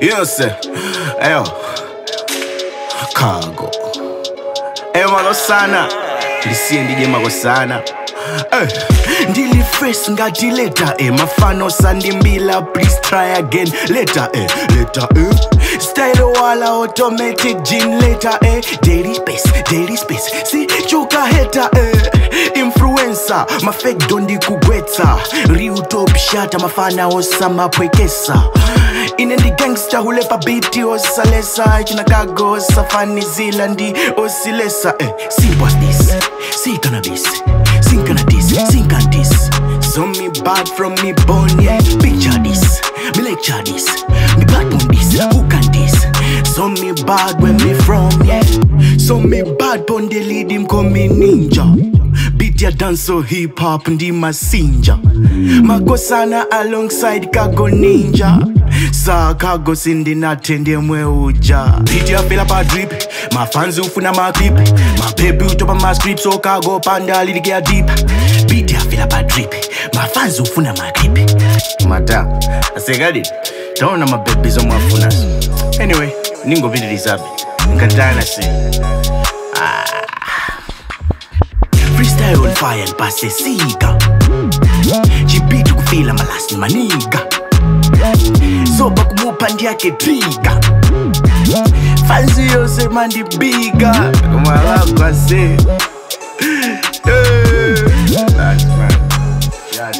Yes, eyo Cargo. Eyo makosana. Ndisiye ndidye makosana. Ndili fresh ngati letter E. Mafano sandimbila, please try again later eh, later eh. Style wala automatic gene later eh. Daily space, daily space. Si chuka hater eh. Influencer, ma fake dondi kugwetsa. Real top shata mafana osama pwekesa. Ine ndi gangster hulepa biti osalesa. Chinakago osafani zila ndi osilesa eh. Simple as this, see cannabis. Sink on this, sink on this. So me bad from me born, yeah. Picture this, me lecture this. Me bad on this, who can this? So me bad where me from, yeah. So me bad pon the lead him call me ninja. Beat ya dance so hip hop ndi masinja. Makosana alongside Kago Ninja. Sa Kago sindi natende mwe uja. Beat ya feel up a drip. My fans ufuna my clip. My baby utopa my script so Kago panda liligia deep. Beat ya feel up a drip. My fans ufuna my clip. Mata, asekadi. Taona my baby zo mwafuna. Anyway, ningo vidilizabe. Nkatana se. Freestyle on fire and pass a cigar. Chibitu kufila malasi maniga. Zoba kumupa ndiyake trigger. Fancy yose mandi biga. Kumalakwa se. That's man. Yeah.